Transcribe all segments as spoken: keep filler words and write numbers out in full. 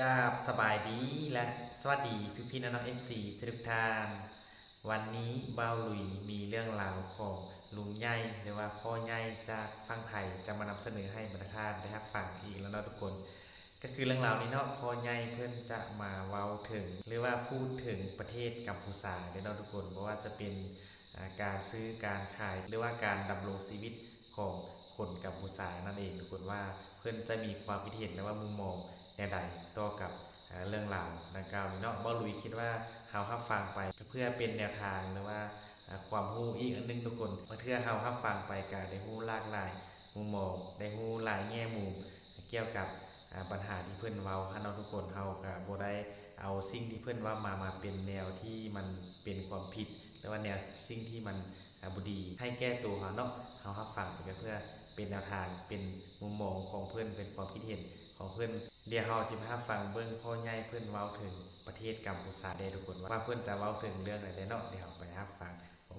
กราบสบายดีและสวัสดีพี่ๆน้องๆ เอฟซี ทุกๆท่าน วันนี้บ่าวลุยมีเรื่องราวของลุงใหญ่หรือว่าพ่อใหญ่จากฝั่งไทยจะมานำเสนอให้บรรดาท่านได้รับฟังอีกแล้วเนาะทุกคน ก็คือเรื่องราวนี้เนาะ พ่อใหญ่เพิ่นจะมาเว้าถึง หรือว่าพูดถึงประเทศกัมพูชาเด้อเนาะทุกคน บ่ว่าจะเป็น อ่า การซื้อการขาย หรือว่าการดำรงชีวิตของคนกัมพูชานั่นเองทุกคน ว่าเพิ่นจะมีความคิดเห็น หรือว่ามุมมองแนวใดต่อกับ อ่า เรื่องราวดังกล่าวนี้เนาะ บ่าวลุยคิดว่าเฮารับฟังไปก็เพื่อเป็นแนวทาง หรือว่า อ่า ความรู้อีกอันหนึ่งทุกคน เพื่อเฮารับฟังไปก็ได้รู้หลากหลายมุมมอง ได้รู้หลายแง่มุมเกี่ยวกับ อ่า ปัญหาที่เพิ่นเว้าหั้นเนาะทุกคน เฮาก็บ่ได้เอาสิ่งที่เพิ่นเว้ามา มาเป็นแนวที่มันเป็นความผิด หรือว่าแนวสิ่งที่มัน อ่า บ่ดีให้แก่ตัวเฮาเนาะ เฮารับฟังไปก็เพื่อเป็นแนวทาง เป็นมุมมองของเพิ่น เป็นความคิดเห็นของเพิ่น เดี๋ยวเฮาจะไปรับฟังเบิ่งพ่อใหญ่เพิ่นเว้าถึงประเทศกัมพูชาเด้ทุกคน ว่าเพิ่นจะเว้าถึงเรื่องใดเด้เนาะ เดี๋ยวเฮาไปรับฟัง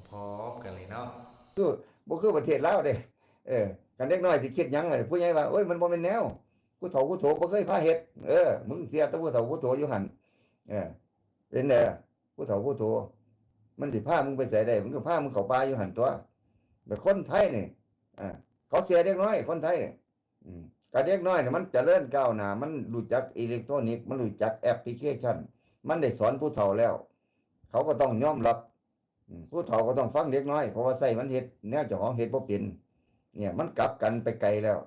พร้อมๆกันเลยเนาะ คือบ่คือประเทศลาวเด้ เออ คันเด็กน้อยสิคิดหยังล่ะ ผู้ใหญ่ว่า โอ้ย มันบ่แม่นแนว ผู้เฒ่าผู้โถบ่เคยพาเฮ็ด เออ มึงเชื่อแต่ผู้เฒ่าผู้โถอยู่หั่น เออ เป็นไดล่ะ ผู้เฒ่าผู้โถ มันสิพามึงไปไสได้ มันก็พามึงเข้าป่าอยู่หั่นตั๊ว แต่คนไทยนี่ อ่า เขาเชื่อเด็กน้อย คนไทยนี่ อืม ก็เด็กน้อยนี่มันเจริญก้าวหน้า มันรู้จักอิเล็กทรอนิกส์ มันรู้จักแอปพลิเคชัน มันได้สอนผู้เฒ่าแล้ว เขาก็ต้องยอมรับ อืม ผู้เฒ่าก็ต้องฟังเด็กน้อย เพราะว่าใช้มันเฮ็ดแนวเจ้าของเฮ็ดบ่เป็น เนี่ย มันกลับกันไปไกลแล้ว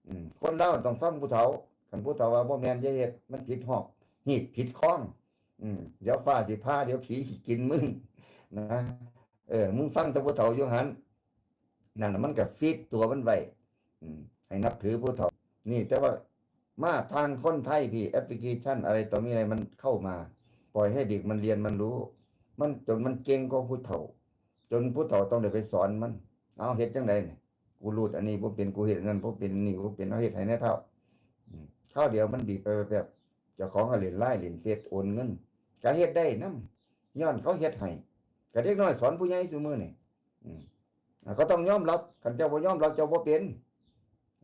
อืม คนลาวต้องฟังผู้เฒ่า คันผู้เฒ่าว่าบ่แม่นอย่าเฮ็ด มันผิดฮอกฮีตผิดคอง อืม เดี๋ยวฟ้าสิผ่า เดี๋ยวผีสิกินมึง นะ เออ มึงฟังแต่ผู้เฒ่าอยู่หั่น นั่นน่ะมันก็ฟีดตัวมันไว้ อืม ให้นับถือผู้เฒ่า นี่ แต่ว่ามาทางคนไทยพี้ แอปพลิเคชันอะไรต่อมีอะไรมันเข้ามา ปล่อยให้เด็กมันเรียนมันรู้ มันจนมันเก่งกว่าผู้เฒ่า จนผู้เฒ่าต้องได้ไปสอนมัน เอา เฮ็ดจั่งใดนี่ กูรูดอันนี้บ่เป็น กูเฮ็ดอันนั้นบ่เป็น นี่บ่เป็น เอา เฮ็ดให้แหน่เฒ่า อืม คราวเดียวมันบีบไปแบบ เจ้าของก็เล่นไลน์เล่นเฟซโอนเงิน ก็เฮ็ดได้นำ ย้อนเขาเฮ็ดให้ ก็เด็กน้อยสอนผู้ใหญ่ซุมื้อนี่ อืม อ่า ก็ต้องยอมรับ คันเจ้าบ่ยอมรับ เจ้าบ่เป็น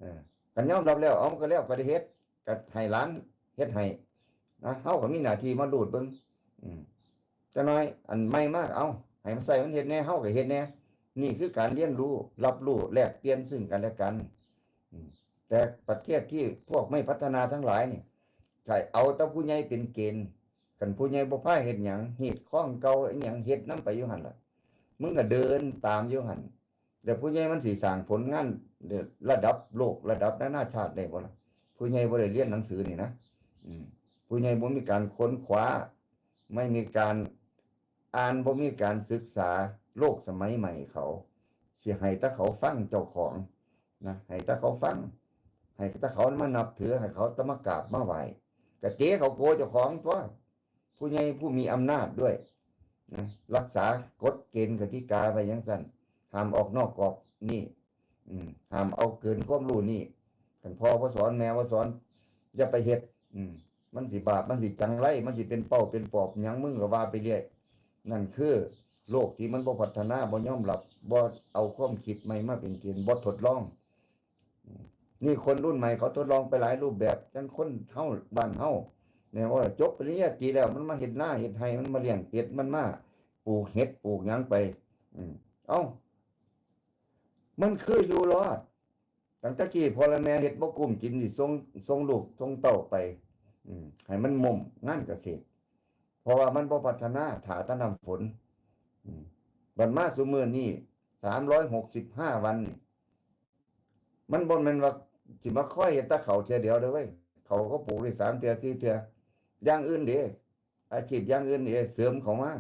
เออ คันยอมรับแล้ว เอา มันก็แล้ว ก็ได้เฮ็ด ก็ให้หลานเฮ็ดให้ นะ เฮาก็มีหน้าที่มารูดเบิ่ง อืม จักหน่อย อันใหม่มา เอา ให้มันใช้มันเฮ็ดแหน่ เฮาก็เฮ็ดแหน่ นี่คือการเรียนรู้ รับรู้ แลกเปลี่ยนซึ่งกันและกัน อืม แต่ประเทศที่พวกไม่พัฒนาทั้งหลายนี่ ใช้เอาแต่ผู้ใหญ่เป็นเกณฑ์ คันผู้ใหญ่บ่พาเฮ็ดหยัง ฮีตคองเก่าอิหยัง เฮ็ดนำไปอยู่หั่นล่ะ มึงก็เดินตามอยู่หั่น แต่ผู้ใหญ่มันสิสร้างผลงานระดับโลก ระดับนานาชาติได้บ่ล่ะ ผู้ใหญ่บ่ได้เรียนหนังสือนี่นะ อืม ผู้ใหญ่บ่มีการค้นคว้า ไม่มีการอ่าน บ่มีการศึกษาโลกสมัยใหม่เขา สิให้แต่เขาฟังเจ้าของนะ ให้แต่เขาฟัง ให้แต่เขามานับถือ ให้เขาแต่มากราบมาไหว้ ก็เตะเขาโกเจ้าของตั๊ว ผู้ใหญ่ผู้มีอำนาจด้วยนะ รักษากฎเกณฑ์กติกาไว้จั่งซั้น ห้ามออกนอกกรอบนี่ อืม ห้ามเอาเกินความรู้นี่ คันพ่อบ่สอน แม่บ่สอน อย่าไปเฮ็ด อืม มันสิบาป มันสิจังไร มันสิเป็นเป้าเป็นปอบหยัง มึงก็ว่าไปเรื่อย นั่นคือโลกที่มันบ่พัฒนา บ่ยอมรับ บ่เอาความคิดใหม่มาเป็นเกณฑ์ บ่ทดลอง อืม นี่คนรุ่นใหม่เขาทดลองไปหลายรูปแบบ จั่งคนเฮาบ้านเฮา เนี่ย ว่าจบปริญญาตรีแล้ว มันมาเฮ็ดนาเฮ็ดไร่ มันมาเลี้ยงเป็ด มันมาปลูกเห็ดปลูกหยังไป อืม เอ้า มันคืออยู่รอด ตั้งแต่กี้พ่อและแม่เฮ็ดบ่กุ้มกิน สิส่ง ส่งลูกส่งเต้าไป อืม ให้มันม่มงานเกษตร เพราะว่ามันบ่พัฒนา ท่าแต่น้ำฝน อืม บัดมาซุมื้อนี้ สามร้อยหกสิบห้าวันนี่ มันบ่แม่นว่าสิมาคอยเฮ็ดแต่ข้าวเทื่อเดียวเด้อเว้ย ข้าวก็ปลูกได้สามเทื่อสี่เทื่อ อย่างอื่นเด้ อาชีพอย่างอื่นเด้ เสริมเข้ามา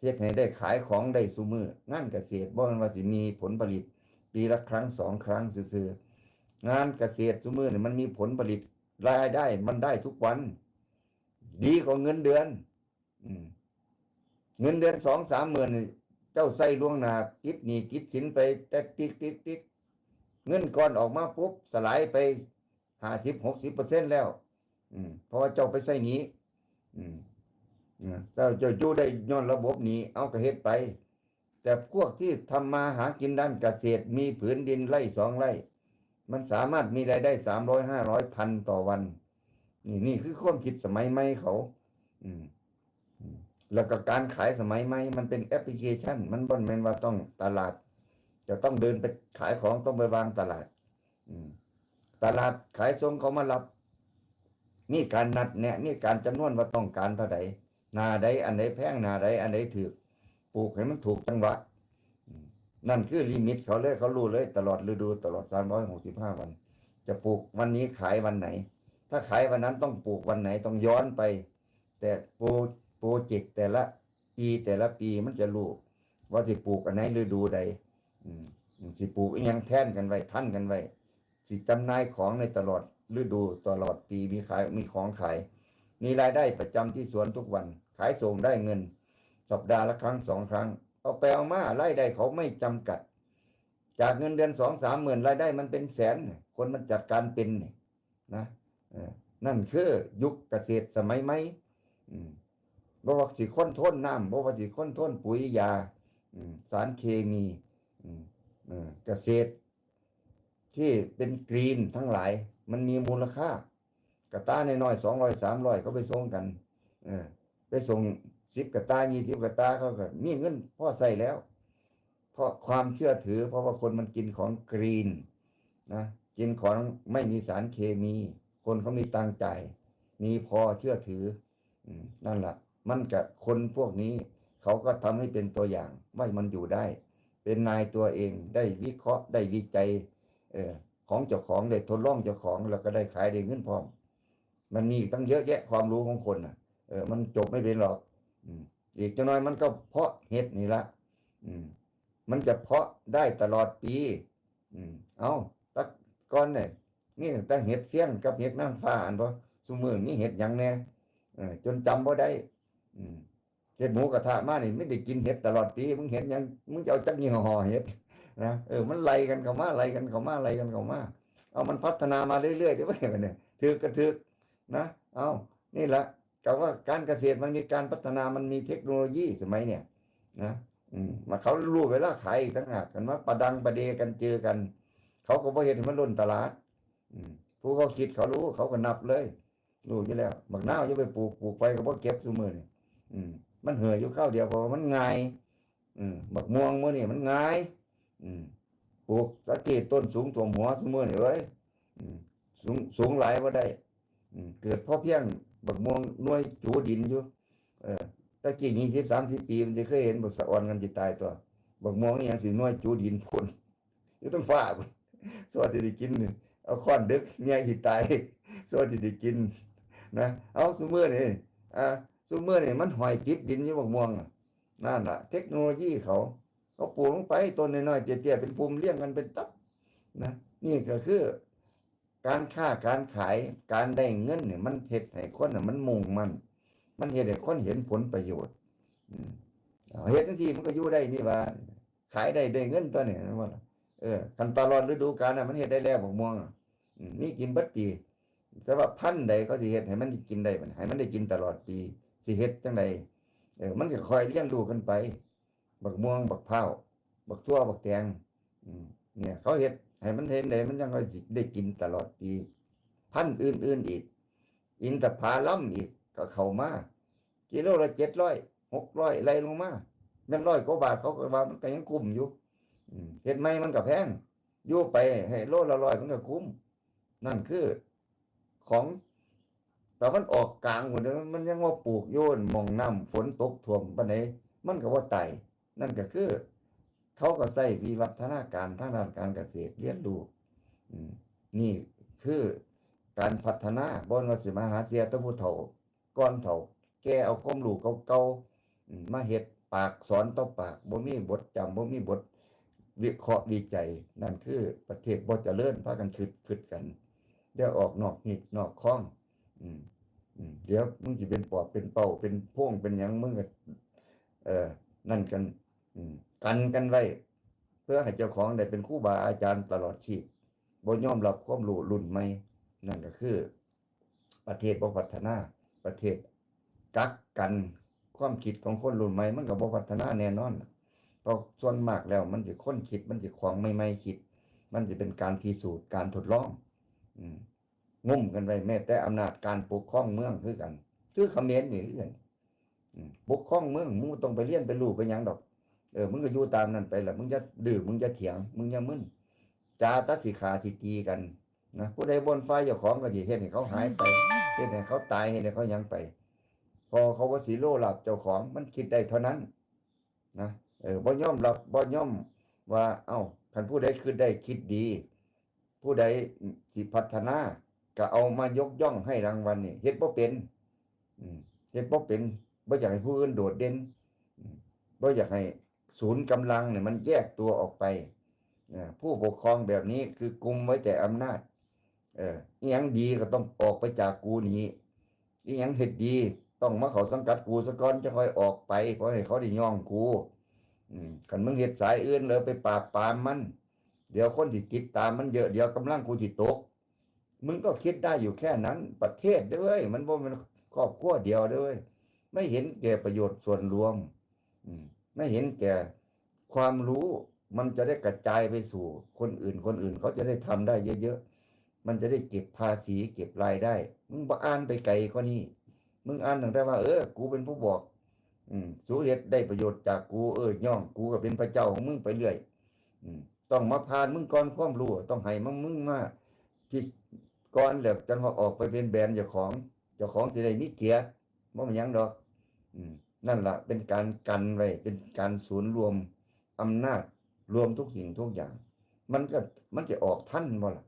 เฮ็ดให้ได้ขายของได้ซุมื้อ งานเกษตรบ่แม่นว่าสิมีผลผลิตปีละครั้งสองครั้งซื่อๆ งานเกษตรซุมื้อนี่มันมีผลผลิต รายได้มันได้ทุกวัน ดีกว่าเงินเดือน อืม เงินเดือนสองสามหมื่นนี่ เจ้าใช้ล่วงหน้า ติดหนี้ติดสินไปแต่ติ๊กติ๊กติ๊ก เงินก้อนออกมาปุ๊บ สลายไปห้าสิบหกสิบเปอร์เซ็นต์แล้ว อืม เพราะว่าเจ้าไปใช้หนี้ อืม นะ เจ้า เจ้าอยู่ได้ย้อนระบบหนี้ เอาก็เฮ็ดไป แต่พวกที่ทำมาหากินด้านเกษตร มีผืนดินไร่สองไร่ มันสามารถมีรายได้สามร้อย ห้าร้อย พันต่อวัน นี่นี่คือความคิดสมัยใหม่เขา อืม อืม แล้วก็การขายสมัยใหม่มันเป็นแอปพลิเคชัน มันบ่แม่นว่าต้องตลาด จะต้องเดินไปขายของ ต้องไปวางตลาด อืม ตลาดขายส่งเขามารับ มีการนัดแนะ มีการจำนวนว่าต้องการเท่าใด หน้าใดอันใดแพง หน้าใดอันใดถูก ปลูกให้มันถูกจังหวะ อืม นั่นคือลิมิตเขาเลย เขารู้เลย ตลอดฤดู ตลอดสามร้อยหกสิบห้าวัน จะปลูกวันนี้ขายวันไหน ถ้าขายวันนั้นต้องปลูกวันไหน ต้องย้อนไป แต่โปร โปรเจกต์แต่ละปี แต่ละปีมันจะรู้ว่าสิปลูกอันไหนฤดูใด อืม อืม สิปลูกอีหยังแทนกันไว้ ทันกันไว้ สิจำหน่ายของในตลอดฤดู ตลอดปี มีขาย มีของขาย มีรายได้ประจำที่สวนทุกวัน ขายส่งได้เงิน สัปดาห์ละครั้งสองครั้ง เอาไปเอามารายได้เขาไม่จำกัด จากเงินเดือนสองสามหมื่น รายได้มันเป็นแสน คนมันจัดการเป็นนี่นะ เออ นั่นคือยุคเกษตรสมัยใหม่ อืม บ่ว่าสิคอนโทรลน้ำ บ่ว่าสิคอนโทรลปุ๋ยยา อืม สารเคมี อืม เออ เกษตร ที่เป็นกรีนทั้งหลาย มันมีมูลค่า กระตาน้อยๆ สองร้อย สามร้อย เขาไปส่งกัน เออ ไปส่งสิบกระตา ยี่สิบกระตา เขาก็มีเงินพอใช้แล้ว เพราะความเชื่อถือ เพราะว่าคนมันกินของกรีนนะ กินของไม่มีสารเคมี คนเขามีตังค์จ่าย มีพอเชื่อถือ อืม นั่นล่ะ มันกับคนพวกนี้ เขาก็ทำให้เป็นตัวอย่างว่ามันอยู่ได้ เป็นนายตัวเอง ได้วิเคราะห์ ได้วิจัย เออ ของเจ้าของ ได้ทดลองเจ้าของ แล้วก็ได้ขายได้เงินพร้อม มันมีอีกตั้งเยอะแยะความรู้ของคนน่ะ เออ มันจบไม่เป็นหรอก อืม อีกจักหน่อยมันก็เพาะเห็ดนี่ละ อืม มันจะเพาะได้ตลอดปี อืม เอ้า แต่ก่อนเนี่ย มีตั้งแต่เห็ดเฟี้ยงกับเห็ดนางฟ้า อันบ่ ซุมื้อมีเห็ดหยังแน่ เออ จนจำบ่ได้ อืม เห็ดหมูกระทะมานี่ ไม่ได้กินเห็ดตลอดปี มึงเห็ดหยัง มึงจะเอาจักยี่ห้อเห็ด นะ เออ มันไล่กันเข้ามา ไล่กันเข้ามา ไล่กันเข้ามา เอา มันพัฒนามาเรื่อยๆ เดี๋ยวไปกันเนี่ย ถืกก็ถืก นะ เอา นี่ละ ก็ว่าการเกษตรมันมีการพัฒนา มันมีเทคโนโลยีสมัยเนี่ย นะ อืม มาเขารู้เวลาขายอีกต่างหาก กันมาประดังประเดกันเจอกัน เขาก็บ่เฮ็ดให้มันล้นตลาด อืม ผู้เขาคิดเขารู้ เขาก็นับเลย รู้อยู่แล้ว บักนาวอย่าไปปลูก ปลูกไปก็บ่เก็บซุมื้อนี่ อืม มันเหื่อยอยู่คราวเดียว เพราะว่ามันง่าย อืม บักม่วงมื้อนี่มันง่าย อืม ปลูกตะกี้ต้นสูงท่วมหัวซุมื้อนี่เอ้ย อืม สูง สูงหลายบ่ได้ อืม เกิดพอเพียง บักม่วงหน่วยจูดินอยู่ เออ ตะกี้ยี่สิบ สามสิบ ปี มันสิเคยเห็นบักสะออนกันสิตายตัว บักม่วงอีหยังสิหน่วยจูดินพุ้น อยู่เทิงฟ้าพุ้น ซั่วสิได้กินนี่ เอาค้อนดึกเมียสิตาย ซั่วสิได้กิน นะ เอาซุมื้อนี่ อ่า ซุมื้อนี่มันห้อยติดดินอยู่บักม่วงน่ะ นั่นล่ะ เทคโนโลยีเขา เขาปลูกลงไปต้นน้อยๆ เตี้ยๆ เป็นพุ่มเรียงกันเป็นตับ นะ นี่ก็คือ การค้าการขาย การได้เงินเนี่ย มันเฮ็ดให้คนน่ะมันมุ่งมั่น มันเฮ็ดให้คนเห็นผลประโยชน์ อืม เอา เฮ็ดจังซี่มันก็อยู่ได้นี่หว่า ขายได้ ได้เงินตัวนี้ แม่นบ่ล่ะ เออ คันตลอดฤดูกาลน่ะ มันเฮ็ดได้แล้ว บักม่วงอะ อืม มีกินเบิดปี แต่ว่าพันธุ์ใดเขาสิเฮ็ดให้มันกินได้บัดนี้ ให้มันได้กินตลอดปี สิเฮ็ดจั่งใด เออ มันก็ค่อยเรียนรู้กันไป บักม่วง บักพร้าว บักถั่ว บักแตง อืม เนี่ย เขาเฮ็ดให้มันเห็นได้ มันยังค่อยสิได้กินตลอดปี พันธุ์อื่นๆอีก อินทผลัมอีก ก็เข้ามา กิโลละเจ็ดร้อย หกร้อย ไล่ลงมา แม่นร้อยกว่าบาท เขาก็ว่ามันก็ยังคุ้มอยู่ อืม เฮ็ดใหม่มันก็แพง อยู่ไปให้โลละร้อยมันก็คุ้ม นั่นคือ ของตะวันออกกลางพุ้นเด้อ มันยังว่าปลูกอยู่หม่องน้ำฝนตกท่วมปานใด มันก็บ่ตาย นั่นก็คือ เขาก็ใช้วิวัฒนาการทางด้านการเกษตรเรียนรู้ อืม นี่คือการพัฒนา บ่ว่าสิมาหาเสียแต่ผู้เฒ่า ก่อนเฒ่า แก่เอาความรู้เก่าๆ อืม มาเฮ็ดปากสอนต่อปาก บ่มีบทจำ บ่มีบทวิเคราะห์วิจัย นั่นคือประเทศบ่เจริญ พากันคิด คิดกัน อย่าออกนอกฮีตนอกคอง อืม อืม เดี๋ยวมึงสิเป็นปอบเป็นเป้า เป็นโพงเป็นหยัง มึงก็ เอ่อ นั่นกัน อืม กันกันไว้ เพื่อให้เจ้าของได้เป็นครูบาอาจารย์ตลอดชีพ บ่ยอมรับความรู้รุ่นใหม่ นั่นก็คือ ประเทศบ่พัฒนา ประเทศกักกันความคิดของคนรุ่นใหม่ มันก็บ่พัฒนาแน่นอนล่ะ เพราะส่วนมากแล้วมันสิคนคิด มันสิของใหม่ๆคิด มันสิเป็นการพิสูจน์ การทดลอง อืม งุ้มกันไว้ แม้แต่อำนาจการปกครองเมืองคือกัน คือเขมรนี่คือกัน อืม ปกครองเมือง มึงบ่ต้องไปเรียนไปรู้ไปหยังดอก เออ มึงก็อยู่ตามนั่นไปล่ะ มึงจะดื้อ มึงจะเถียง มึงจะมึน จ๋าตัดสิขาสิตีกันนะ ผู้ใดบ่นฝ่ายเจ้าของก็สิเฮ็ดให้เขาหายไป เฮ็ดให้เขาตาย เฮ็ดให้เขาหยังไป พอเขาว่าสิโลภลาภเจ้าของ มันคิดได้เท่านั้นนะ เออ บ่ยอมรับ บ่ยอมว่า เอ้า คันผู้ใดคิดได้คิดดี ผู้ใดสิพัฒนา ก็เอามายกย่องให้รางวัลนี่ เฮ็ดบ่เป็น อืม เฮ็ดบ่เป็น บ่อยากให้ผู้อื่นโดดเด่น อืม บ่อยากให้ศูนย์กำลังเนี่ยมันแยกตัวออกไป อ่า ผู้ปกครองแบบนี้คือกุมไว้แต่อำนาจ เออ อิหยังดีก็ต้องออกไปจากกูนี้ อิหยังเฮ็ดดีต้องมาเข้าสังกัดกูซะก่อน จะค่อยออกไป เพราะให้เขาได้ย่องกู อืม คันมึงเฮ็ดสายอื่นแล้วไปปราบปรามมัน เดี๋ยวคนที่ติดตามมันเยอะ เดี๋ยวกำลังกูสิตก มึงก็คิดได้อยู่แค่นั้น ประเทศเด้อเว้ย มันบ่แม่นครอบครัวเดียวเด้อเว้ย ไม่เห็นแก่ประโยชน์ส่วนรวม อืม ไม่เห็นแก่ความรู้ มันจะได้กระจายไปสู่คนอื่น คนอื่นเขาจะได้ทำได้เยอะๆ มันจะได้เก็บภาษีเก็บรายได้ มึงบ่อ่านไปไกลกว่านี้ มึงอ่านตั้งแต่ว่า เออ กูเป็นผู้บอก อืม สูเฮ็ดได้ประโยชน์จากกู เออ ย่องกูก็เป็นพระเจ้าของมึงไปเรื่อย อืม ต้องมาผ่านมึงก่อนความรู้ ต้องให้มึง มึงมาพิ ก่อนแล้วจั่งเอาออกไปเป็นแบรนด์เจ้าของ เจ้าของสิได้มีเกียรติ บ่มีหยังดอก อืม นั่นล่ะ เป็นการกันไว้ เป็นการศูนย์รวมอำนาจ รวมทุกสิ่งทุกอย่าง มันก็ มันจะออกทันบ่ล่ะ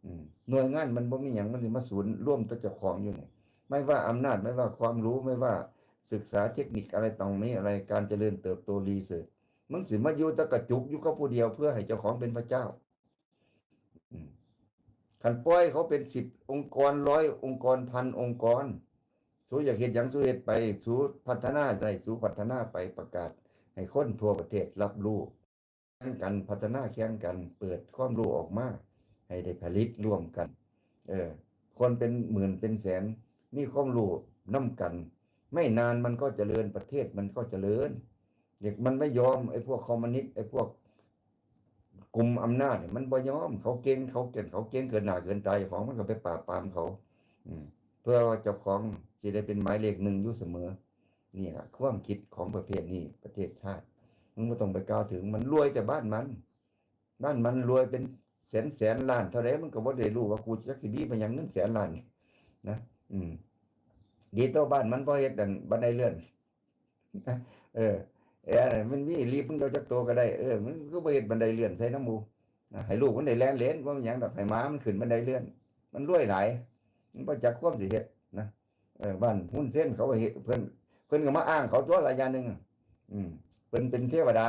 อืม หน่วยงานมันบ่มีหยัง มันสิมาศูนย์รวมแต่เจ้าของอยู่นี่ ไม่ว่าอำนาจ ไม่ว่าความรู้ ไม่ว่าศึกษาเทคนิคอะไรต่างมีอะไร การเจริญเติบโตรีเสิร์ช มันสิมาอยู่แต่กระจุกอยู่กับผู้เดียว เพื่อให้เจ้าของเป็นพระเจ้า อืม คันปล่อยเขาเป็นสิบองค์กร ร้อยองค์กร พันองค์กร สูอยากเฮ็ดหยังสูเฮ็ดไป สูพัฒนาได้สูพัฒนาไป ประกาศให้คนทั่วประเทศรับรู้ แข่งกันพัฒนาแข่งกัน เปิดความรู้ออกมา ให้ได้ผลิตร่วมกัน เออ คนเป็นหมื่นเป็นแสน มีความรู้นำกัน ไม่นานมันก็เจริญ ประเทศมันก็เจริญ เด็กมันไม่ยอม ไอ้พวกคอมมิวนิสต์ ไอ้พวกกลุ่มอำนาจเนี่ย มันบ่ยอม เขาเก่ง เขาเก่ง เขาเก่งเกินหน้าเกินตาเจ้าของ มันก็ไปปราบปรามเขา อืม เพื่อว่าเจ้าของสิได้เป็นหมายเลขหนึ่งอยู่เสมอ นี่ล่ะ ความคิดของประเภทนี้ ประเทศชาติ มึงบ่ต้องไปกล่าวถึง มันรวยแต่บ้านมัน บ้านมันรวยเป็นแสนแสนล้าน เท่าใดมันก็บ่ได้รู้ว่ากูจักสิมีมาหยังเงินแสนล้านนี่นะ อืม ดีต่อบ้านมันพอเฮ็ดอันบันไดเลื่อน เออ เออ มันมีลิฟต์ มึงเอาจักโตก็ได้ เออ มึงก็บ่เฮ็ดบันไดเลื่อนใส่นำหมู่นะ ให้ลูกมันได้แล่นเล่น บ่มีหยังดอก ให้หมามันขึ้นบันไดเลื่อน มันรวยหลาย มันบ่จักความสิเฮ็ดนะ เออ บ้านฮุนเซนเขาก็เฮ็ด เพิ่น เพิ่นก็มาอ้างเขาตัวละอย่างหนึ่งอะ อืม เพิ่นเป็นเทวดา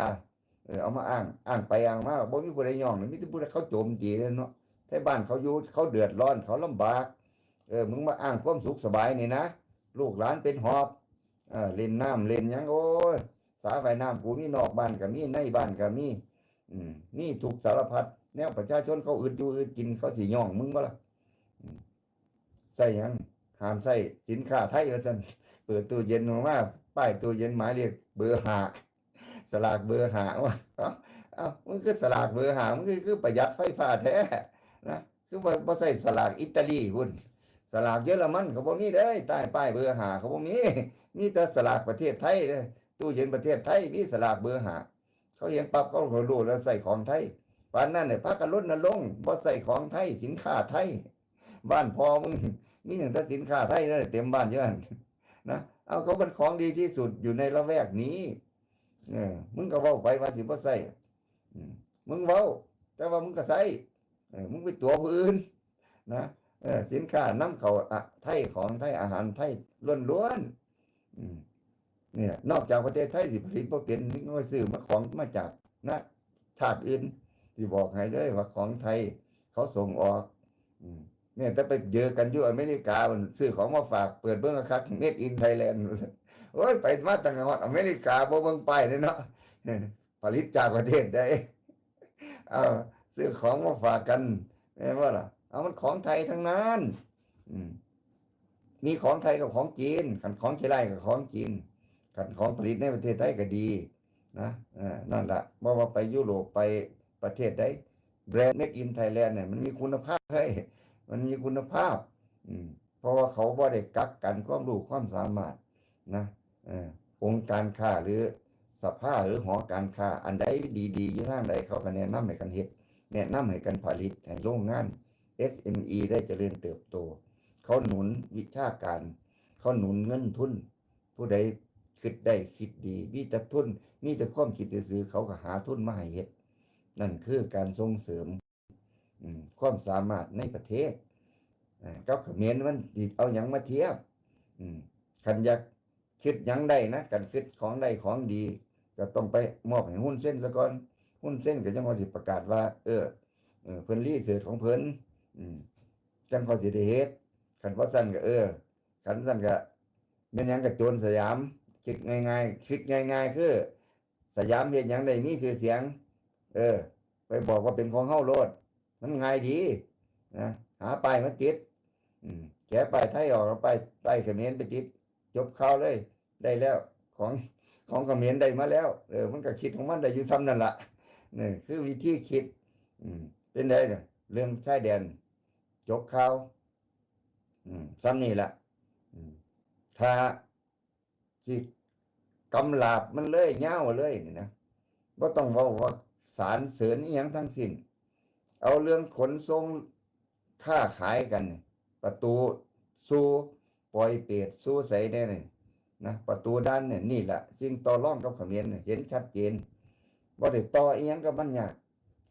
เออ เอามาอ้าง อ้างไปอ้างมา บ่มีผู้ใดย่อง มีแต่ผู้ใดเขาโจมตีเลยเนาะ ไทบ้านเขาอยู่ เขาเดือดร้อน เขาลำบาก เออ มึงมาอ้างความสุขสบายนี่นะ ลูกหลานเป็นหอบ เออ เล่นน้ำเล่นหยัง โอ้ย สระว่ายน้ำกูมีนอกบ้านก็มี ในบ้านก็มี อืม มีทุกสารพัด แนวประชาชนเขาอึดอยู่อึดกิน เขาสิย่องมึงบ่ล่ะ อืม ใส่หยัง ห้ามใส่สินค้าไทยว่าซั่น เปิดตู้เย็นออกมา ป้ายตู้เย็นหมายเลขเบอร์ห้า สลากเบอร์ห้า ว่า เอ้า เอ้า มึงคือสลากเบอร์ห้า มึงคือ คือประหยัดไฟฟ้าแท้นะ คือบ่ บ่ใส่สลากอิตาลีพุ้น สลากเยอรมันเขาบ่มีเด้ ใต้ป้ายเบอร์ห้าเขาบ่มี มีแต่สลากประเทศไทยเด้ ตู้เย็นประเทศไทยมีสลากเบอร์ห้า เขาเห็นปั๊บเขาก็รู้แล้วใส่ของไทย ปานนั้นเนี่ย พากันรณรงค์บ่ใส่ของไทย สินค้าไทย บ้านพ่อมึง มีตั้งแต่สินค้าไทยนั่นแหละ เต็มบ้านอยู่หั่นนะ เอา เขาเป็นของดีที่สุดอยู่ในละแวกนี้ เออ มึงก็เว้าไปว่าสิบ่ใส่ อืม มึงเว้า แต่ว่ามึงก็ใส่ เออ มึงไปตั๋วผู้อื่นนะ เออ สินค้านำเข้า อะ ไทย ของไทย อาหารไทยล้วนๆ อืม เนี่ย นอกจากประเทศไทยสิผลิตบ่เป็น มึงก็ไปซื้อมาของมาจากนะ ชาติอื่น สิบอกให้เลยว่าของไทยเขาส่งออก อืม เนี่ย แต่ไปเจอกันอยู่อเมริกา มันซื้อของมาฝาก เปิดเบิ่งคัก Made in Thailand โอ้ย ไปมาตั้งฮอดอเมริกา บ่เบิ่งป้ายเลยเนาะ ผลิตจากประเทศใด เอา ซื้อของมาฝากกัน แม่นบ่ล่ะ เอา มันของไทยทั้งนั้น อืม มีของไทยกับของจีน คันของขี้ไล่กับของจีน คันของผลิตในประเทศไทยก็ดีนะ เออ นั่นล่ะ บ่ว่าไปยุโรป ไปประเทศใด แบรนด์ Made in Thailand เนี่ย มันมีคุณภาพ เฮ้ย มันมีคุณภาพ อืม เพราะว่าเขาบ่ได้กักกันความรู้ความสามารถนะ เออ องค์การค้าหรือสภาหรือหอการค้า อันใดดีๆอยู่ทางใด เขาก็แนะนำให้กันเฮ็ด แนะนำให้กันผลิต ให้โรงงาน เอสเอ็มอี ได้เจริญเติบโต เขาหนุนวิชาการ เขาหนุนเงินทุน ผู้ใดคิดได้คิดดี มีแต่ทุน มีแต่ความคิดซื่อๆเขาก็หาทุนมาให้เฮ็ด นั่นคือการส่งเสริม อืม ความสามารถในประเทศ อ่า กับเขมรมันสิเอาหยังมาเทียบ อืม คันอยากคิดหยังได้นะ คันคิดของได้ของดี ก็ต้องไปมอบให้ฮุนเซนซะก่อน ฮุนเซนก็ยังว่าสิประกาศว่า เออ เออ เพิ่นรีเสิร์ชของเพิ่น อืม จั่งเขาสิได้เฮ็ด คันบ่ซั้นก็ เออ คันซั้นก็ แม่นหยังก็โจรสยาม คิดง่ายๆ คิดง่ายๆ คือ สยามเฮ็ดหยังได้มีชื่อเสียง เออ ไปบอกว่าเป็นของเฮาโลด มันง่ายดีนะ หาป้ายมาติด อืม แกะป้ายไทยออก เอาป้าย ป้ายเขมรไปติด จบข่าวเลย ได้แล้ว ของ ของเขมรได้มาแล้ว เออ มันก็คิดของมันได้อยู่ส่ำนั่นล่ะ นี่คือวิธีคิด อืม เป็นไดน่ะ เรื่องชายแดน จบข่าว อืม ส่ำนี่ล่ะ อืม ถ้าสิกำลาบมันเลย ยาวเลยนี่นะ บ่ต้องเว้าว่าสรรเสริญอิหยังทั้งสิ้น เอาเรื่องขนส่งค้าขายกันนี่ ประตูสู่ปอยเปตสู่ไสแน่นี่นะ ประตูด่านเนี่ย นี่แหละสิ่งต่อรองกับเขมรเนี่ย เห็นชัดเจน บ่ได้ต่ออิหยังกับมันยาก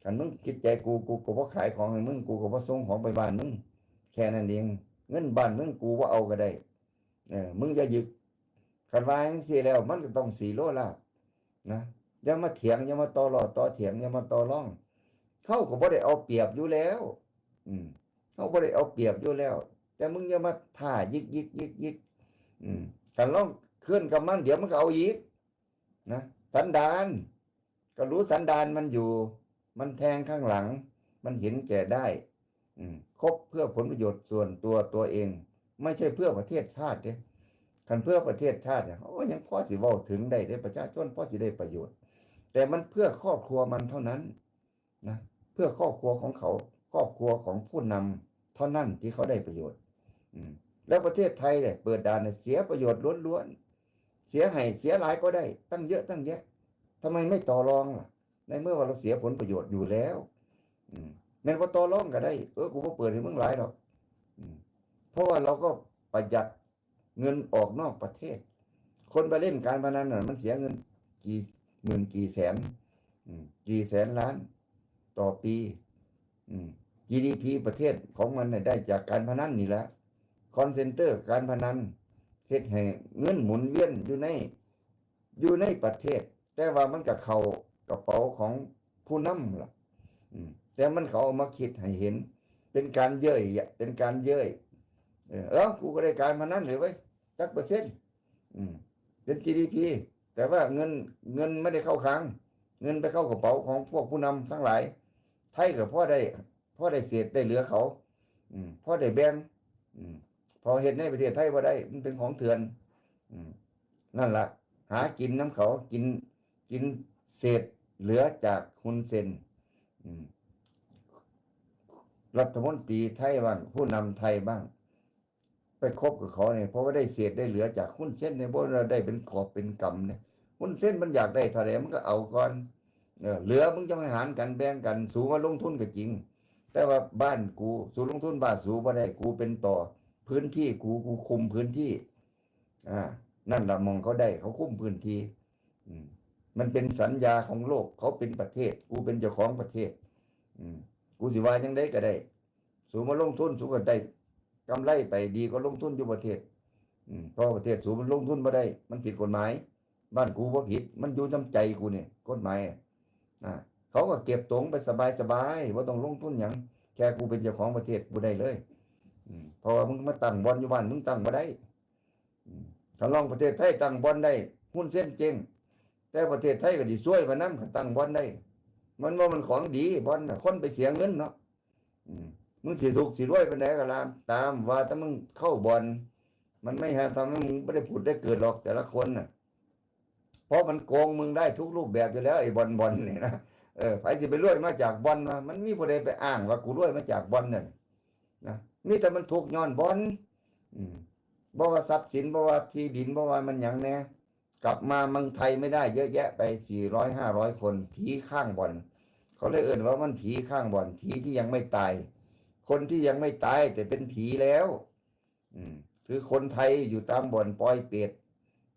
คันมึงผิดใจกู กูก็บ่ขายของให้มึง กูก็บ่ส่งของไปบ้านมึง แค่นั้นเอง เงินบ้านมึงกูบ่เอาก็ได้ เออ มึงอย่ายึก คันว่าจั่งซี้แล้ว มันก็ต้องสีโลลาบนะ อย่ามาเถียง อย่ามาต่อล้อต่อเถียง อย่ามาต่อรอง เขาก็บ่ได้เอาเปรียบอยู่แล้ว อืม เขาบ่ได้เอาเปรียบอยู่แล้ว แต่มึงอย่ามาท่ายิกยิกยิกยิก อืม คันลองเคลื่อนกับมัน เดี๋ยวมันก็เอาอีกนะ สันดาน ก็รู้สันดานมันอยู่ มันแทงข้างหลัง มันเห็นแก่ได้ อืม คบเพื่อผลประโยชน์ส่วนตัวตัวเอง ไม่ใช่เพื่อประเทศชาติเด้ คันเพื่อประเทศชาติเนี่ย โอ้ ยังพอสิเว้าถึงได้เด้ ประชาชนพอสิได้ประโยชน์ แต่มันเพื่อครอบครัวมันเท่านั้นนะ เพื่อครอบครัวของเขา ครอบครัวของผู้นำเท่านั้นที่เขาได้ประโยชน์ อืม แล้วประเทศไทยเนี่ย เปิดด่านเนี่ย เสียประโยชน์ล้วนๆ เสียให้ เสียหลายก็ได้ ตั้งเยอะตั้งแยะ ทำไมไม่ต่อรองล่ะ ในเมื่อว่าเราเสียผลประโยชน์อยู่แล้ว อืม แม่นบ่ต่อรองก็ได้ เออ กูบ่เปิดให้มึงหลายดอก อืม เพราะว่าเราก็ประหยัดเงินออกนอกประเทศ คนไปเล่นการพนันน่ะ มันเสียเงินกี่หมื่นกี่แสน อืม กี่แสนล้านต่อปี อืม จีดีพี ประเทศของมันน่ะได้จากการพนันนี่แหละ คอลเซ็นเตอร์การพนัน เฮ็ดให้เงินหมุนเวียนอยู่ใน อยู่ในประเทศ แต่ว่ามันก็เข้ากระเป๋าของผู้นำล่ะ อืม แต่มันเขาเอามาคิดให้เห็น เป็นการเย้ยอะ เป็นการเย้ย เออ เอ้า กูก็ได้การพนันเลยเว้ย จักเปอร์เซ็นต์ อืม เป็น จีดีพี แต่ว่าเงิน เงินไม่ได้เข้าคลัง เงินไปเข้ากระเป๋าของพวกผู้นำทั้งหลาย ไทยก็พอได้ พอได้เศษได้เหลือเขา อืม พอได้แบ่ง อืม พอเฮ็ดในประเทศไทยบ่ได้ มันเป็นของเถื่อน อืม นั่นละ หากินนำเขา กิน กินเศษเหลือจากฮุนเซน อืม รัฐมนตรีไทยบ้าง ผู้นำไทยบ้าง ไปคบกับเขาเนี่ย เพราะว่าได้เศษได้เหลือจากฮุนเซนเนี่ย บ่ได้เป็นกอบเป็นกำเนี่ย ฮุนเซนมันอยากได้เท่าใดมันก็เอาก่อน เออ เหลือมึงจะมาหารกันแบ่งกัน สูมาลงทุนก็จริง แต่ว่าบ้านกู สูลงทุนบ้านสูบ่ได้ กูเป็นต่อพื้นที่ กู กูคุมพื้นที่ อ่า นั่นละหม่องเขาได้ เขาคุมพื้นที่ อืม มันเป็นสัญญาของโลก เขาเป็นประเทศ กูเป็นเจ้าของประเทศ อืม กูสิว่าจั่งใดก็ได้ สูมาลงทุน สูก็ได้กำไรไปดีกว่าลงทุนอยู่ประเทศ อืม เพราะประเทศสูมันลงทุนบ่ได้ มันผิดกฎหมาย บ้านกูบ่ผิด มันอยู่นำใจกูเนี่ย กฎหมายอะ อ่า เขาก็เก็บตงไปสบายๆ บ่ต้องลงทุนหยัง แค่กูเป็นเจ้าของประเทศกูได้เลย อืม เพราะว่ามึงมาตั้งบ่อนอยู่บ้านมึงตั้งบ่ได้ อืม คันลองประเทศไทยตั้งบ่อนได้ ฮุนเซนเจ๊ง แต่ประเทศไทยก็สิซวยไปนำ คันตั้งบ่อนได้ มันว่ามันของดีบ่อนน่ะ คนไปเสียเงินเนาะ อืม มึงสิถูกข์สิรวยปานใดก็ตาม ตามว่าแต่มึงเข้าบ่อน มันไม่หาทำให้มึงบ่ได้ผุดได้เกิดหรอกแต่ละคนน่ะ เพราะมันโกงมึงได้ทุกรูปแบบอยู่แล้ว ไอ้บ่อน บ่อนนี่นะ เออ ไผสิไปรวยมาจากบ่อนวะ มันมีผู้ใดไปอ้างว่ากูรวยมาจากบ่อนนั่นนะ มี มีแต่มันทุกข์ย้อนบ่อน อืม บ่ว่าทรัพย์สิน บ่ว่าที่ดิน บ่ว่ามันหยังแน่ กลับมาเมืองไทยไม่ได้ เยอะแยะไป สี่ร้อย ห้าร้อย คน ผีข้างบ่อน เขาเลยเอิ้นว่ามันผีข้างบ่อน ผีที่ยังไม่ตาย คนที่ยังไม่ตายแต่เป็นผีแล้ว อืม คือคนไทยอยู่ตามบ่อนปอยเปต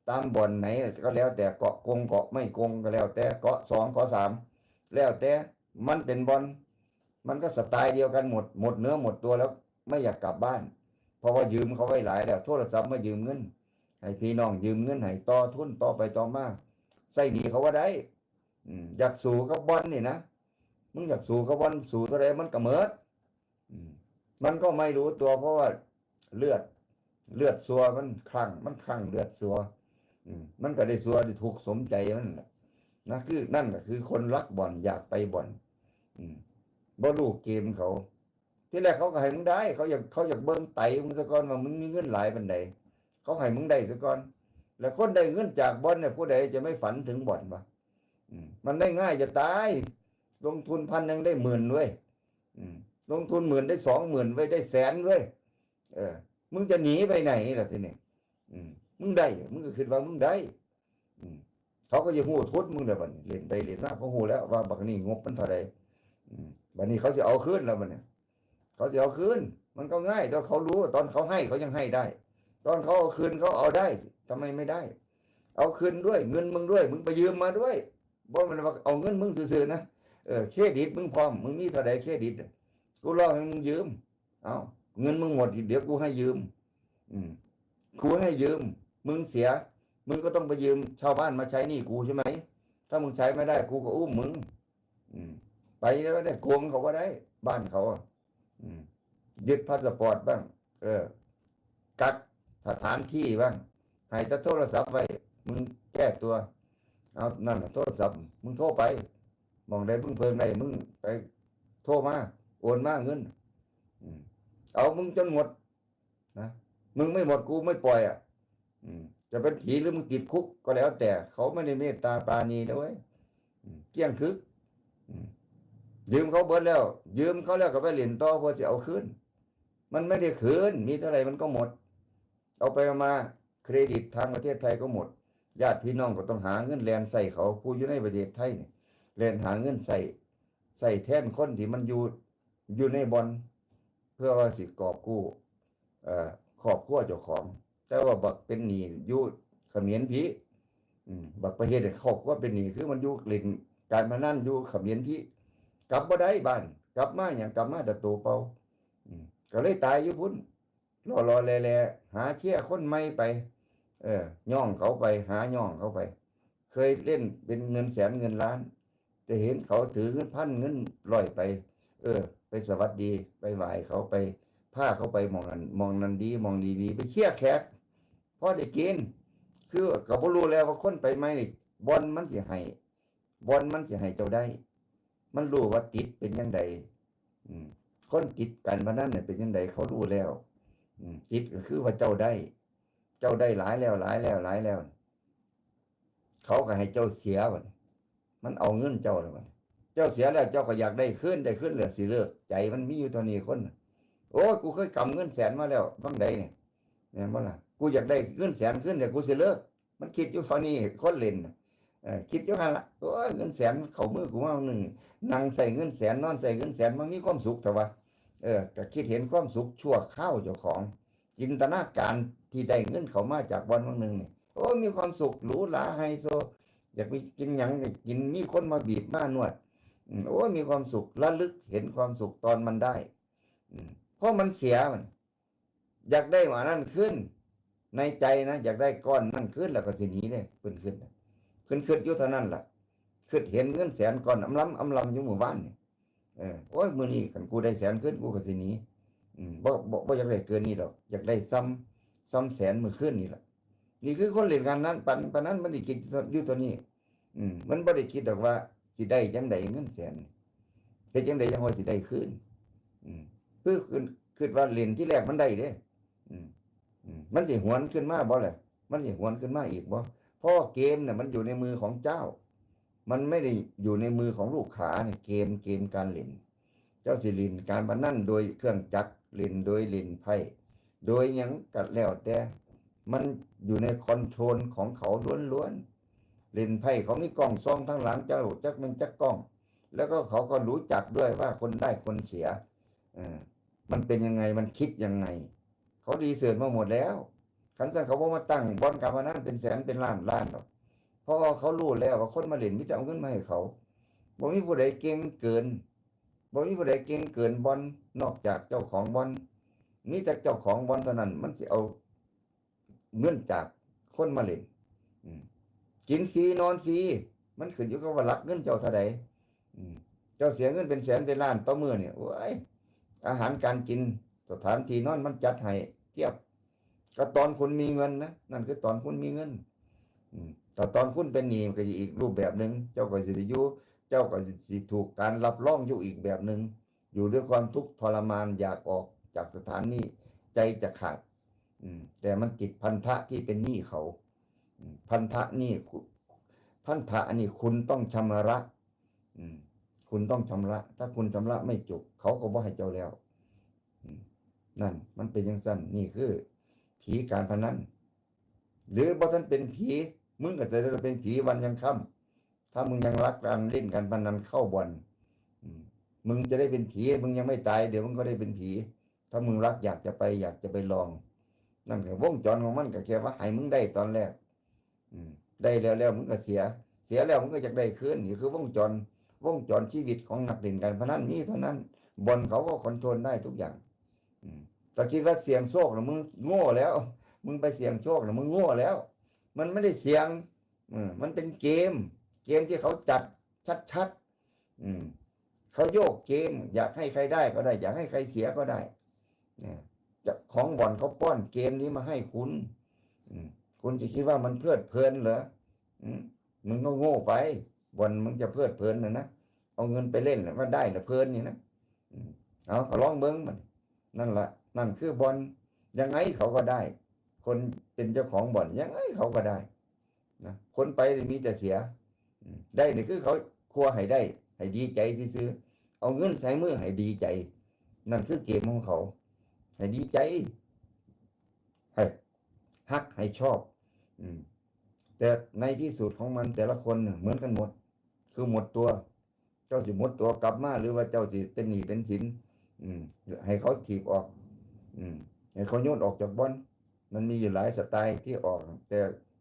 ตามบ่อนไหนก็แล้วแต่ เกาะกงเกาะไม่กงก็แล้วแต่ เกาะสองเกาะสาม แล้วแต่ มันเป็นบ่อน มันก็สไตล์เดียวกันหมด หมดเนื้อหมดตัวแล้ว ไม่อยากกลับบ้าน เพราะว่ายืมเขาไว้หลายแล้ว โทรศัพท์มายืมเงิน ให้พี่น้องยืมเงินให้ต่อทุนต่อไปต่อมา ใช้หนี้เขาว่าได้ อืม อยากสู้กับบ่อนนี่นะ มึงอยากสู้กับบ่อน สู้เท่าใดมันก็หมด อืม มันก็ไม่รู้ตัว เพราะว่าเลือด เลือดซัวมันคลั่ง มันคลั่งเลือดซัว อืม มันก็ได้ซัวได้ทุกข์สมใจมันแหละ นะ คือนั่นแหละคือคนรักบ่อน อยากไปบ่อน อืม บ่รู้เกมเขา ที่แรกเขาก็ให้มึงได้ เขาอยาก เขาอยากเบิ่งไตมึงซะก่อนว่ามึงมีเงินหลายปานใด เขาให้มึงได้ซะก่อน แล้วคนได้เงินจากบ่อนเนี่ย ผู้ใดจะไม่ฝันถึงบ่อนวะ อืม มันได้ง่ายจะตาย ลงทุนพันหนึ่งได้หมื่นเว้ย อืม ลงทุนหมื่นได้สองหมื่นเว้ย ได้แสนเว้ย เออ มึงจะหนีไปไหนล่ะทีนี้ อืม มึงได้ มึงก็คิดว่ามึงได้ อืม เขาก็จะฮู้ทุนมึงแล้วบัดนี้ เล่นไปเล่นมาเขาฮู้แล้วว่าบักนี่งบมันเท่าใด อืม บัดนี้เขาจะเอาคืนแล้วบัดนี้ เขาจะเอาคืน มันก็ง่าย ตอนเขารู้ ตอนเขาให้เขายังให้ได้ ตอนเขาเอาคืนเขาเอาได้ ทำไมไม่ได้ เอาคืนด้วย เงินมึงด้วย มึงไปยืมมาด้วย บ่แม่นว่าเอาเงินมึงซื่อๆนะ เออ เครดิตมึงพร้อม มึงมีเท่าใดเครดิตอะ กูรอให้มึงยืม เอา เงินมึงหมด เดี๋ยวกูให้ยืม อืม กูให้ยืม มึงเสีย มึงก็ต้องไปยืมชาวบ้านมาใช้หนี้กูใช่ไหม ถ้ามึงใช้ไม่ได้ กูก็อุ้มมึง อืม ไปแล้วได้ โกงเขาก็ได้ บ้านเขาอะ อืม ยึดพาสปอร์ตบ้าง เออ กักสถานที่บ้าง ให้แต่โทรศัพท์ไว้ มึงแก้ตัว เอา นั่นน่ะ โทรศัพท์ มึงโทรไป หม่องใดมึงเพิ่งได้ มึงไปโทรมา โอนมาเงิน อืม เอามึงจนหมดนะ มึงไม่หมด กูไม่ปล่อยอ่ะ อืม จะเป็นผีหรือมึงติดคุกก็แล้วแต่ เขาไม่ได้เมตตาปราณีนะเว้ย อืม เกลี้ยงคึก อืม ยืมเขาเบิดแล้ว ยืมเขาแล้วก็ไปเล่นต่อ เพื่อจะเอาคืน มันไม่ได้คืน มีเท่าไหร่มันก็หมด เอาไปเอามา เครดิตทางประเทศไทยก็หมด ญาติพี่น้องก็ต้องหาเงินแล่นใส่เขา ผู้อยู่ในประเทศไทยเนี่ย แล่นหาเงินใส่ ใส่แทนคนที่มันอยู่ อยู่ในบ่อน เพื่อว่าสิกอบกู้ เอ่อ ครอบครัวเจ้าของ แต่ว่าบักเป็นหนี้อยู่เขมรพี้ อืม บักประเทศเนี่ยครอบครัวเป็นหนี้ คือมันอยู่เล่นการพนันอยู่เขมรพี้ กลับบ่ได้บ้าน กลับมาหยัง กลับมาแต่ตัวเปล่า อืม ก็เลยตายอยู่พุ้น หล่อๆแหล่ๆ หาเชียร์คนใหม่ไป เออ ย่องเขาไป หาย่องเขาไป เคยเล่นเป็นเงินแสนเงินล้าน แต่เห็นเขาถือเงินพันเงินร้อยไป เออ ไปสวัสดี ไปไหว้เขา ไปพาเขาไปหม่องนั้นหม่องนั้นดี หม่องดีๆ ไปเชียร์แขก พอได้กิน คือก็บ่รู้แล้วว่าคนไปใหม่นี่ บ่อนมันสิให้ บ่อนมันสิให้เจ้าได้ มันรู้ว่าติดเป็นจั่งใด อืม คนติดการพนันเนี่ยเป็นจั่งใด เขารู้แล้ว อืม ติดก็คือว่าเจ้าได้ เจ้าได้หลายแล้ว หลายแล้ว หลายแล้ว เขาก็ให้เจ้าเสียบัดนี้ มันเอาเงินเจ้าแล้วบัดนี้ เจ้าเสียแล้ว เจ้าก็อยากได้คืน ได้คืนแล้วสิเลิก ใจมันมีอยู่เท่านี้คนน่ะ โอ้ย กูเคยกำเงินแสนมาแล้ว บ้างใดเนี่ย แม่นบ่ล่ะ กูอยากได้เงินแสนคืน เดี๋ยวกูสิเลิก มันคิดอยู่เท่านี้ คนเล่นน่ะ เออ คิดอยู่หั่นล่ะ โอ้ย เงินแสนเข้ามือกูมาหนึ่ง นั่งใส่เงินแสน นอนใส่เงินแสน มันมีความสุขแต่ว่า เออ ก็คิดเห็นความสุขชั่วคราวเจ้าของ จินตนาการที่ได้เงินเข้ามาจากบ่อนบ่อนหนึ่งนี่ โอ้ มีความสุขหรูหราไฮโซ อยากไปกินหยังก็กิน มีคนมาบีบมานวด อืม โอ้ มีความสุข ระลึกเห็นความสุขตอนมันได้ อืม เพราะมันเสียมัน อยากได้มานั่นคืน ในใจนะ อยากได้ก้อนนั่นคืน แล้วก็สิหนีเด้ เพิ่นคิดน่ะ เพิ่นคิดอยู่เท่านั้นล่ะ คิดเห็นเงินแสนก้อนอำลำอำลำอยู่หมู่บ้านนี่ เออ โอ้ย มื้อนี้คันกูได้แสนคืน กูก็สิหนี อืม บ่ บ่ บ่อยากได้เกินนี้ดอก อยากได้ซ้ำ ซ้ำแสนมื้อคืนนี่ล่ะ นี่คือคนเล่นการพนัน ปานนั้นมันสิคิดอยู่เท่านี้ อืม มันบ่ได้คิดดอกว่าสิได้จั่งใดเงินแสน เฮ็ดจั่งใดจั่งว่าสิได้คืน อืม คือ คือ คิดว่าเล่นที่แรกมันได้เด้ อืม อืม มันสิหวนขึ้นมาบ่ล่ะ มันสิหวนขึ้นมาอีกบ่ เพราะเกมน่ะมันอยู่ในมือของเจ้า มันไม่ได้อยู่ในมือของลูกค้าเนี่ย เกม เกมการเล่น เจ้าสิเล่นการพนันโดยเครื่องจักร เล่นโดยเล่นไพ่ โดยหยังก็แล้วแต่ มันอยู่ในคอนโทรลของเขาล้วนๆ เล่นไพ่เขามีกล้องส่องทางหลังเจ้า จักแม่นจักกล้อง แล้วก็เขาก็รู้จักด้วยว่าคนได้คนเสีย เออ มันเป็นยังไง มันคิดยังไง เขารีเสิร์ชมาหมดแล้ว คันซั่นเขาบ่มาตั้งบ่อนการพนันเป็นแสนเป็นล้านล้านดอก เพราะว่าเขารู้แล้วว่าคนมาเล่นมีแต่เอาเงินมาให้เขา บ่มีผู้ใดเก่งเกิน บ่มีผู้ใดเก่งเกินบ่อน นอกจากเจ้าของบ่อน มีแต่เจ้าของบ่อนเท่านั้น มันสิเอาเงินจากคนมาเล่น อืม กินฟรีนอนฟรี มันขึ้นอยู่กับว่าหลักเงินเจ้าเท่าใด อืม เจ้าเสียเงินเป็นแสนเป็นล้านต่อมื้อเนี่ย โอ้ย อาหารการกิน สถานที่นอนมันจัดให้เพียบ ก็ตอนคุณมีเงินนะ นั่นคือตอนคุณมีเงิน อืม แต่ตอนคุณเป็นหนี้มันก็จะอีกรูปแบบหนึ่ง เจ้าก็สิได้อยู่ เจ้าก็สิถูกการรับรองอยู่อีกแบบหนึ่ง อยู่ด้วยความทุกข์ทรมาน อยากออกจากสถานหนี้ ใจจะขาด อืม แต่มันติดพันธะที่เป็นหนี้เขา อืม พันธะหนี้คุ พันธะอันนี้คุณต้องชำระ อืม คุณต้องชำระ ถ้าคุณชำระไม่จบ เขาก็บ่ให้เจ้าแล้ว อืม นั่น มันเป็นจั่งซั่น นี่คือ ผีการพนัน หรือบ่ทันเป็นผี มึงก็จะได้เป็นผีวันยังค่ำ ถ้ามึงยังรักการเล่นการพนันเข้าบ่อน อืม มึงจะได้เป็นผี มึงยังไม่ตาย เดี๋ยวมึงก็ได้เป็นผี ถ้ามึงรักอยากจะไป อยากจะไปลอง นั่นคือวงจรของมัน ก็แค่ว่าให้มึงได้ตอนแรก อืม ได้แล้วแล้วมึงก็เสีย เสียแล้วมึงก็อยากได้คืน นี่คือวงจร วงจรชีวิตของนักเล่นการพนันมีเท่านั้น บ่อนเขาก็คอนโทรลได้ทุกอย่าง อืม ถ้าคิดว่าเสี่ยงโชคนะมึงโง่แล้ว มึงไปเสี่ยงโชคนะมึงโง่แล้ว มันไม่ได้เสี่ยง อืม มันเป็นเกม เกมที่เขาจัดชัดๆ อืม เขาโยกเกม อยากให้ใครได้ก็ได้ อยากให้ใครเสียก็ได้ เนี่ย เจ้าของบ่อนเขาป้อนเกมนี้มาให้คุณ อืม คุณจะคิดว่ามันเพลิดเพลินเหรอ อืม มึงก็โง่ไป บ่อนมึงจะเพลิดเพลินนะนะ เอาเงินไปเล่นน่ะว่าได้นะเพลินนี่นะ อืม เอาก็ลองเบิ่งมัน นั่นละ นั่นคือบ่อน ยังไงเขาก็ได้ คนเป็นเจ้าของบ่อน ยังไงเขาก็ได้ นะ คนไปนี่มีแต่เสีย อืม ได้นี่คือเขาครัวให้ได้ ให้ดีใจซื่อๆ เอาเงินใส่มือให้ดีใจ นั่นคือเกมของเขา ให้ดีใจ ให้ฮัก ให้ชอบ อืม แต่ในที่สุดของมันแต่ละคนน่ะเหมือนกันหมด คือหมดตัว เจ้าสิหมดตัวกลับมา หรือว่าเจ้าสิเป็นหนี้เป็นสิน อืม ให้เขาถีบออก อืม ให้เขาโยนออกจากบ่อน มันมีอยู่หลายสไตล์ที่ออก แต่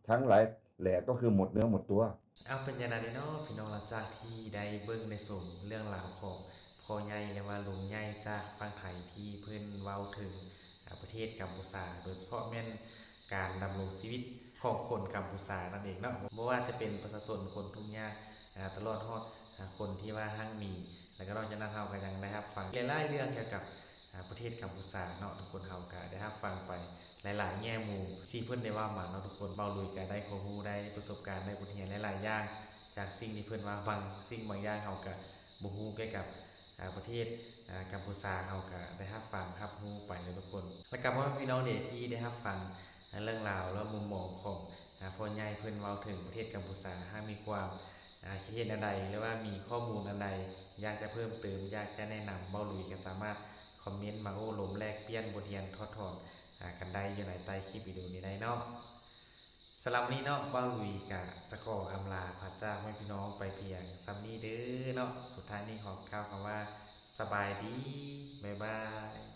ทั้งหลายแหล่ก็คือหมดเนื้อหมดตัว เอาเป็นอย่างนั้นเนาะพี่น้อง หลังจากที่ได้เบิ่งได้ชมเรื่องราวของพ่อใหญ่และว่าลุงใหญ่จากฝั่งไทยที่เพิ่นเว้าถึงอ่าประเทศกัมพูชา โดยเฉพาะแม่นการดำรงชีวิตของคนกัมพูชานั่นเองเนาะ บ่ว่าจะเป็นประชาชนคนทุกข์ยากอ่าตลอดฮอดอ่าคนที่ว่าฮั่งมี แล้วก็นอกจากนั้นเฮาก็ยังได้รับฟังหลายๆเรื่องเกี่ยวกับอ่าประเทศกัมพูชาเนาะ ทุกคน เฮาก็ได้รับฟังไปหลายๆแง่มุมที่เพิ่นได้เว้ามาเนาะ ทุกคน เว้าลุยก็ได้ความรู้ ได้ประสบการณ์ ได้บทเรียนหลายๆอย่าง จากสิ่งที่เพิ่นเว้า บางสิ่งบางอย่างเฮาก็บ่ฮู้เกี่ยวกับอ่าประเทศอ่ากัมพูชา เฮาก็ได้รับฟังรับรู้ไปเนาะทุกคน แล้วก็พ่อแม่พี่น้องเด้ที่ได้รับฟังอ่าเรื่องราวและมุมมองของอ่าพ่อใหญ่เพิ่นเว้าถึงประเทศกัมพูชา หากมีความอ่าคิดเห็นอันใด หรือว่ามีข้อมูลอันใด อยากจะเพิ่มเติม อยากจะแนะนำ เว้าลุยก็สามารถคอมเมนต์มาโอ้ลมแลกเปลี่ยนบทเรียนถอดถอนอ่ากันได้อยู่ในใต้คลิปวิดีโอนี้ได้เนาะ สำหรับมื้อนี้เนาะ เว้าลุยก็จะขออำลาพระเจ้าแม่พี่น้องไปเพียงส่ำนี้เด้อเนาะ สุดท้ายนี้ขอกล่าวคำว่าสบายดี บ๊ายบาย